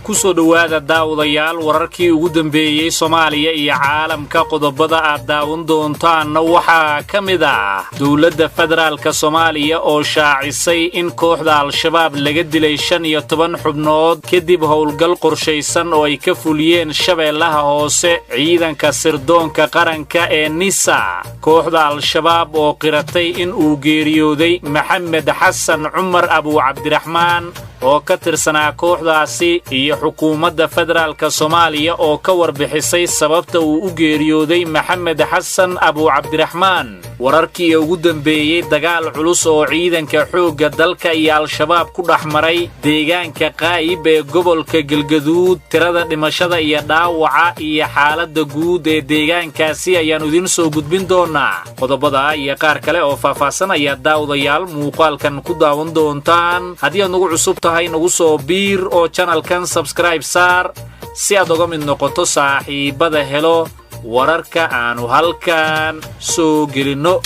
Ku soo dhowaada, daawadayaal, wararkii ugu dambeeyey Soomaaliya iyo caalamka. Qodobada aad daawan doontaanna waxaa ka mid ah dowladda federaalka Soomaaliya oo shaacisay in kooxda Al-Shabaab laga dilay 15 xubnood kadib howlgal qorshaysan oo ay ka fuliyeen Shabeellaha Hoose ciidanka sirdoonka qaranka ee NISA. Kooxda Al-Shabaab oo qiratay in uu geeriyooday Maxamed Xasan Cumar Abuucabdiraxmaan oo ka tirsanaa kooxdaasi, iyo xukuumadda federaalka Soomaaliya oo ka warbixisay sababta uu u geeriyooday Maxamed Xasan Abuucabdiraxmaan. Wararkii ugu dambeeyey dagaal culus oo ciidanka xoogga dalka iyo Al-Shabaab ku dhex maray deegaanka Qaa'ib ee gobolka Galgaduud, tirada dhimashada iyo dhaawaca iyo xaaladda guud ee deegaankaasi ayaannu idiin soo gudbin doonaa. Qodobada iyo qaar kale oo faahfaahsan ayaa, daawadayaal, muuqaalkan ku daawan doontaan. Haddii aad nagu cusub tahay, nagu soo biir oo channelkan subscribe saar si aad uga mid noqoto saaxiibbada helo wararka aannu halkan soo gelinno.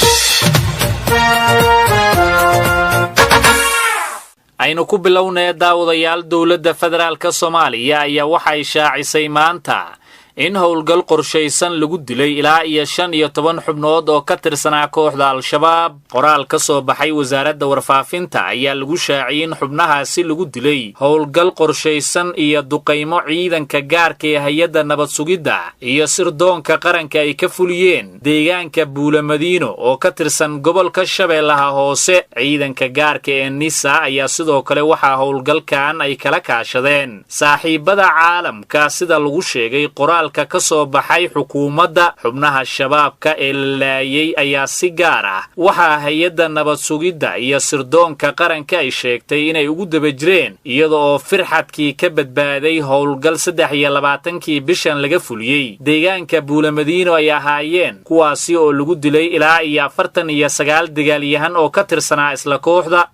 Aynu ku bilownee, daawadayaal, dowladda federaalka Soomaaliya ayaa waxay shaacisay maanta in howlgal qorshaysan lagu dilay ilaa iyo 15 xubnood oo ka tirsanaa kooxda Al-Shabaab. Qoraal ka soo baxay wasaaradda warfaafinta ayaa lagu shaaciyey in xubnahaasi lagu dilay howlgal qorshaysan iyo duqaymo ciidanka gaarka ee hay-adda nabad sugidda iyo sirdoonka qaranka ay ka fuliyeen deegaanka Buulamadiino oo ka tirsan gobolka Shabeellaha Hoose. Ciidanka gaarka ee NISA ayaa sidoo kale waxaa howlgalkan ay kala kaashadeen saaxiibada caalamka, sida lagu sheegay qoraal ka soo baxay xukuumadda. Xubnaha Shabaabka ee la laayay ayaa si gaar ah waxaa hay-adda nabad sugidda iyo sirdoonka qaranka ay sheegtay inay ugu daba jireen, iyada oo firxadkii ka badbaaday howlgal 23-kii bishan laga fuliyey deegaanka Buulamadiino ay ahaayeen, kuwaasi oo lagu dilay ilaa iyo 49 dagaalyahan oo ka tirsanaa isla kooxda.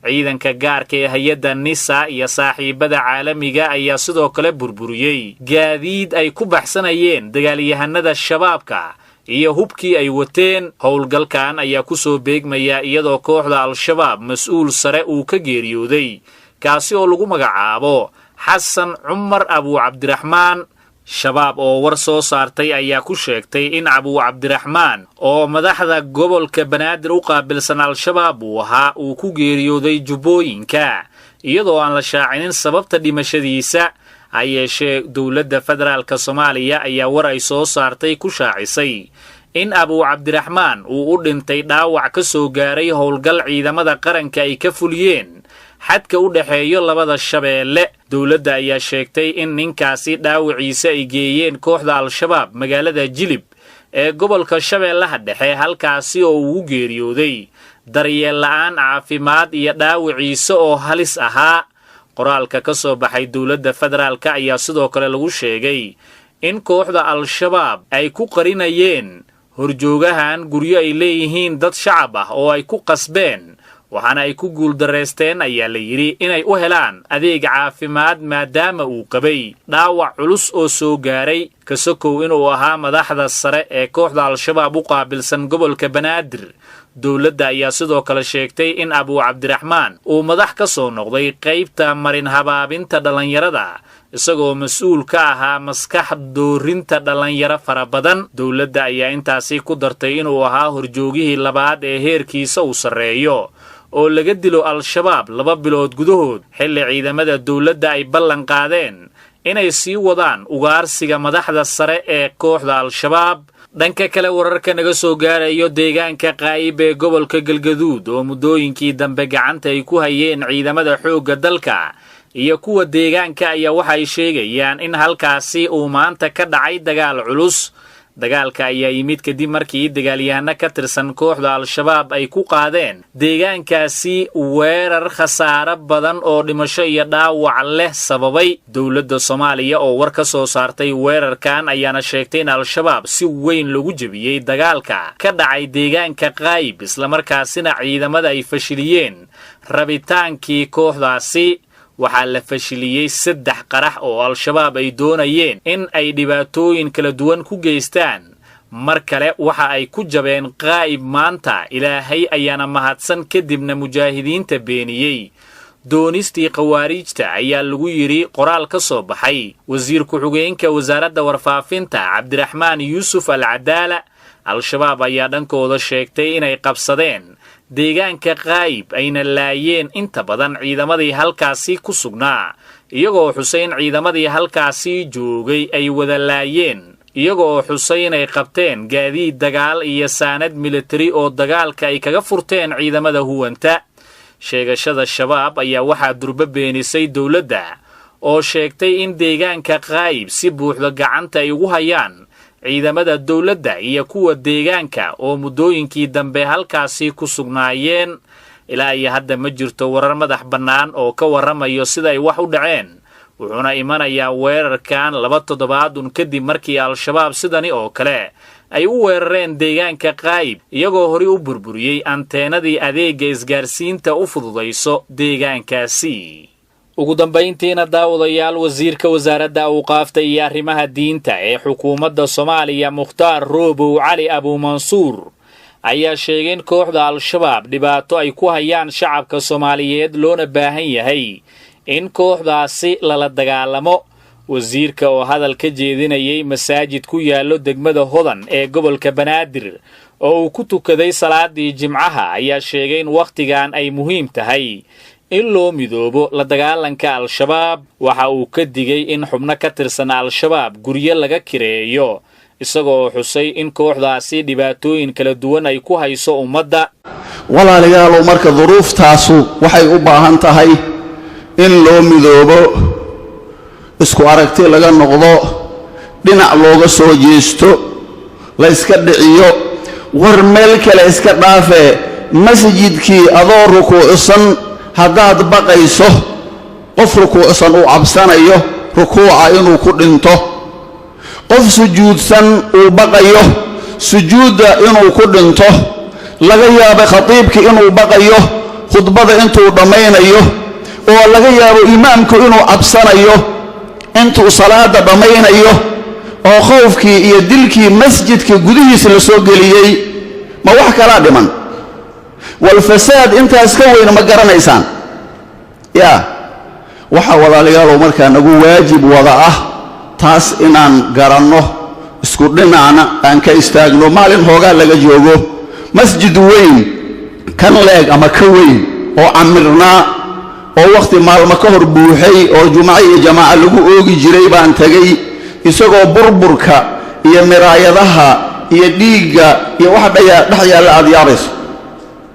Ciidanka gaarka ee hay-adda NISA iyo saaxiibada caalamiga ayaa sidoo kale burburiyey gaadiid ay ku baxsanayeen dagaalyahanada Shabaabka iyo hubkii ay wateen. Howlgalkan ayaa ku soo beegmaya iyadoo kooxda Al-Shabaab mas-uul sare uu ka geeriyooday, kaasi oo lagu magacaabo Xasan Cumar Abuucabdiraxmaan. Shabaab oo war soo saartay ayaa ku sheegtay in Abuucabdiraxmaan oo madaxda gobolka Banaadir u qaabilsan Al-Shabaab uu ahaa uu ku geeriyooday Jubbooyinka, iyadoo aan la shaacinin sababta dhimashadiisa. Ha yeeshee, dowladda federaalka Soomaaliya ayaa war ay soo saartay ku shaacisay in Abuucabdiraxmaan uu u dhintay dhaawac ka soo gaaray howlgal ciidamada qaranka ay ka fuliyeen xadka u dhexeeyo labada Shabeelle. Dowladda ayaa sheegtay in ninkaasi dhaawiciisa ay geeyeen kooxda Al-Shabaab magaalada Jilib ee gobolka Shabeellaha Dhexe, halkaasi oo uu geeriyooday daryeel la'aan caafimaad iyo dhaawiciisa oo halis ahaa. Qoraalka ka soo baxay dowladda federaalka ayaa sidoo kale lagu sheegay in kooxda Al-Shabaab ay ku qarinayeen horjoogahan guryo ay leeyihiin dad shacab ah oo ay ku qasbeen, waxaana ay ku guuldarraysteen, ayaa la yidhi, inay u helaan adeeg caafimaad maadaama uu qabay dhaawac culus oo soo gaaray. Kasokow inuu ahaa madaxda sare ee kooxda Al-Shabaab u qaabilsan gobolka Banaadir, dowladda ayaa sidoo kale sheegtay in Abuucabdiraxmaan uu madax ka soo noqday qaybta marin habaabinta dhallinyarada, isagoo mas-uul ka ahaa maskax doorinta dhallinyaro fara badan. Dowladda ayaa intaasi ku dartay inuu ahaa horjoogihii labaad ee heerkiisa uu sarreeyo oo laga dilo Al-Shabaab 2 bilood gudahood, xilli ciidamada dowladda ay ballan qaadeen inay sii wadaan ugaarsiga madaxda sare ee kooxda Al-Shabaab. Dhanka kale, wararka naga soo gaarayo deegaanka Qaa'ib ee gobolka Galgaduud oo muddooyinkii dambe gacanta ay ku hayeen ciidamada xoogga dalka iyo kuwa deegaanka ayaa waxay sheegayaan in halkaasi uu maanta ka dhacay dagaal culus. Dagaalka ayaa yimid kadib markii dagaalyahano ka tirsan kooxda Al-Shabaab ay ku qaadeen deegaankaasi weerar khasaaro badan oo dhimasho iyo dhaawac leh sababay. Dowladda Soomaaliya oo war ka soo saartay weerarkan ayaana sheegtay in Al-Shabaab si weyn lagu jebiyey dagaalka ka dhacay deegaanka Qaayib, islamarkaasina ciidamada ay fashiliyeen rabitaankii kooxdaasi. Waxaa la fashiliyey 3 qarax oo Al-Shabaab ay doonayeen in ay dhibaatooyin kala duwan ku geystaan. Mar kale waxa ay ku jabeen Qaa'ib maanta, Ilaahay ayaana mahadsan kadibna mujaahidiinta beeniyey Doonistii khawaariijta, ayaa lagu yidhi qoraal ka soo baxay wasiir ku-xigeenka wasaaradda warfaafinta Cabdiraxmaan Yuusuf Al Cadaala. Al-Shabaab ayaa dhankooda sheegtay inay qabsadeen deegaanka Qaayib, ayna laayeen inta badan ciidamadii halkaasi ku sugnaa, iyagoo xusay in ciidamadii halkaasi joogay ay wada laayeen, iyagoo xusay inay qabteen gaadiid dagaal iyo saanad militari oo dagaalka ay kaga furteen ciidamada huwanta. Sheegashada Shabaab ayaa waxaa durbo beenisay dowladda oo sheegtay in deegaanka Qaayib si buuxda gacanta ay ugu hayaan ciidamada dowladda iyo kuwa deegaanka oo muddooyinkii dambe halkaasi ku sugnaayeen. Ilaa iyo hadda ma jirto warar madax bannaan oo ka warramayo sida ay wax u dhaceen, wuxuuna imanayaa weerarkan 2 toddobaadun kadib markii Al-Shabaab sidani oo kale ay u weerareen deegaanka Qaayib, iyagoo horey u burburiyey anteenadii adeegga isgaarsiinta u fududayso deegaankaasi. Ugu dambayntiina daawadayaal, wasiirka wasaaradda awqaafta iyo arrimaha diinta ee xukuumadda Soomaaliya Mukhtaar Roobow Cali Abuumansuur ayaa sheegay in kooxda Al-Shabaab dhibaato ay ku hayaan shacabka Soomaaliyeed, loona baahan yahay in kooxdaasi lala dagaalamo. Wasiirka oo hadal ka jeedinayay masaajid ku yaallo degmada Hodan ee gobolka Banaadir oo uu ku tukaday salaadii Jimcaha ayaa sheegay in wakhtigan ay muhiim tahay in loo midoobo la dagaalanka Al-Shabaab. Waxa uu ka digay in xubno ka tirsan Al-Shabaab guryo laga kireeyo, isagoo xusay in kooxdaasi dhibaatooyin kala duwan ay ku hayso ummadda. Walaalayaalow, marka duruuftaasu waxay u baahan tahay in loo midoobo, isku aragti laga noqdo, dhinac looga soo jeesto, la iska dhiciyo. War meel kale iska dhaafee, masjidkii adoo rukuucsan haddaad baqayso, qof rukuucsan uu cabsanayo rukuuca inuu ku dhinto, qof sujuudsan uu baqayo sujuudda inuu ku dhinto, laga yaabo khatiibkii inuu baqayo khudbada intuu dhammaynayo, oo laga yaabo imaamku inuu cabsanayo intuu salaada dhammaynayo, oo khowfkii iyo dilkii masjidka gudihiisa la soo geliyey, ma wax kalaa dhiman? Walfasaad intaas ka weyn ma garanaysaan? Yaa waxaa walaalayaalow markaa nagu waajib wada ah taas inaan garanno, isku dhinacna aan ka istaagno. Maalin hoogaa laga joogo masjid weyn kan leeg ama ka weyn oo camirnaa oo wakhti maalmo ka hor buuxay oo jumco iyo jamaaca lagu oogi jiray baan tegey, isagoo burburka iyo miraayadaha iyo dhiigga iyo waxa dhex yaalla aad yaabayso.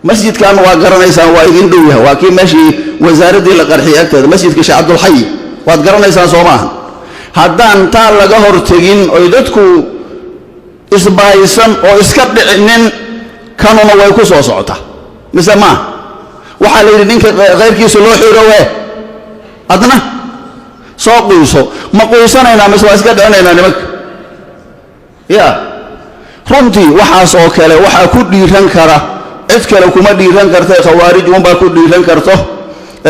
Masjidkan waa garanaysaan, waa idin dhow yahay, waa kii meeshii wasaaraddii la qarxiyey agteeda, masjidka Sheekh Cabdulxay, waad garanaysaan soo maaha? Haddaan taa laga hor tegin oy dadku isbahaysan oo iska dhicinin, kanuna way ku soo socotaa mise maaha? Waxaa la yidhi ninka khayrkiisa loo xiro we adna soo quuso. Ma quusanaynaa mise waa iska dhicinaynaa nimanka? Ya runtii waxaas oo kale waxaa ku dhiiran kara, cid kale kuma dhiiran karta, khawaarij uunbaa ku dhiiran karto.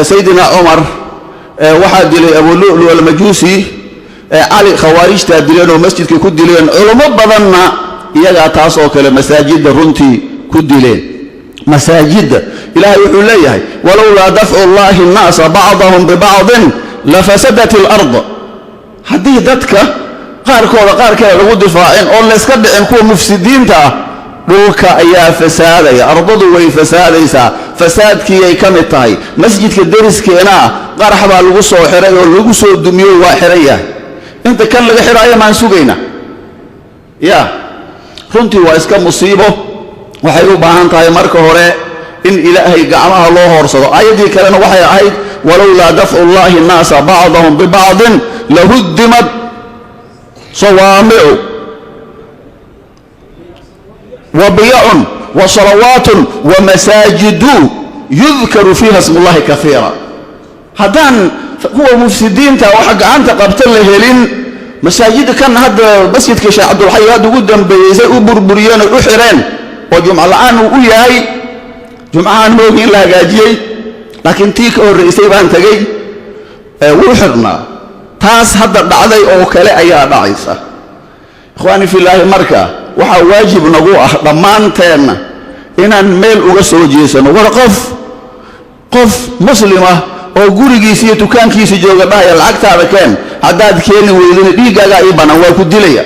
Sayidina Cumar waxaa dilay Abulu'lu Almajuusi, Cali khawaarijtaa dileen oo masjidka ku dileen, culummo badanna iyagaa taas oo kale masaajidda runtii ku dileen. Masaajidda Ilaahay wuxuu leeyahay walowlaa dafcu llaahi annaasa bacdahum bibacdin lafasadat alard. Haddii dadka qaarkooda qaar kale lagu difaacin oo layska dhicin kuwa mufsidiinta ah, dhulka ayaa fasaadaya, ardadu way fasaadaysaa, fasaadkiiyay ka mid tahay. Masjidka deriskeenaa qarax baa lagu soo xiray oo lagu soo dumiyo, waa xiran yahay. Inta kan laga xiraayo maan sugayna? Ya runtii waa iska musiibo. Waxay u baahan tahay marka hore in Ilaahay gacmaha loo hoorsado. Aayaddii kalena waxay ahayd walowlaa dafcu llaahi annaasa bacdahum bibacdin lahuddimat sawaamicu wa biyacun wa salawaatun wa masaajidu yudkaru fiiha smullahi kaiira. Haddaan kuwa mufsidiinta waxa gacanta qabta la helin, masaajidda kan hadda masjidka Sheekh Cabdulxay hadda ugu dambeeyey say u burburiyeen oo u xireen oo jumco la'aan uu u yahay, jumcahaan moogi in la hagaajiyey, laakiin tii ka horraysay baan tegey wuu xirnaa. Taas hadda dhacday oo kale ayaa dhacaysa. Ikhwaani filaahi, marka waxaa waajib nagu ah dhammaanteenna inaan meel uga soo jeesano. War qof muslimah Oo gurigiisa iyo dukaankiisa jooga dhahaya, "Lacagtaada keen, haddaad keeni weydina dhiiggaagaa ii bannaan, waa ku dilaya."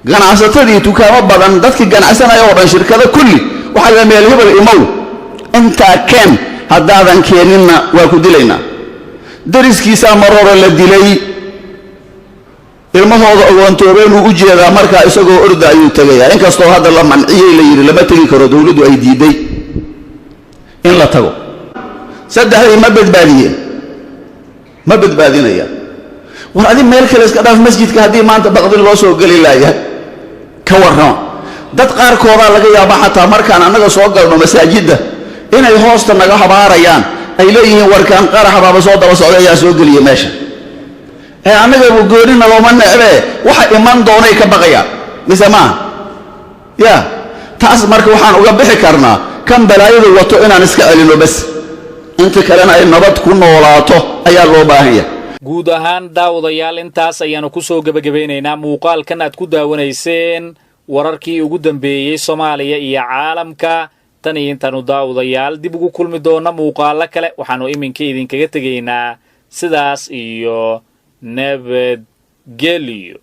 Ganacsatadii, dukaamo badan, dadkii ganacsanaya oo dhan, shirkado kulli, waxaa la meel hebel imow, intaa keen, haddaadan keeninna waa ku dilaynaa. Dariskiisaa mar hore la dilay, ilmahooda ogoontoobeenuu u jeedaa. Markaa isagoo orda ayuu tegayaa, inkastoo hadda la manciyey, la yidhi lama tegi karo, dowladdu ay diiday in la tago. Saddexdii ma badbaadiyeen? Ma badbaadinayaan. War adi meel kale iska dhaaf, masjidka haddii maanta baqdin loo soo geli laayahay, ka warrama. Dad qaarkoodaa laga yaaba xataa markaan annaga soo galno masaajidda inay hoosta naga habaarayaan, ay leeyihiin, "Warkaan qarax baaba soo daba socday, ayaa soo geliya meesha." Ee annaga goonina looma necbee, waxa iman doonay ka baqayaan, mise maaha? Ya taas marka waxaan uga bixi karnaa kan balaayadu wato inaan iska celino bas, inta kalena ay nabad ku noolaato ayaa loo baahan yahay. Guud ahaan, daawadayaal, intaas ayaannu ku soo gebagabeynaynaa muuqaalkan aad ku daawanayseen wararkii ugu dambeeyey Soomaaliya iyo caalamka. Tan iyo intaannu, daawadayaal, dib ugu kulmi doonna muuqaallo kale, waxaannu iminka idinkaga tegaynaa sidaas iyo nabadgelyo.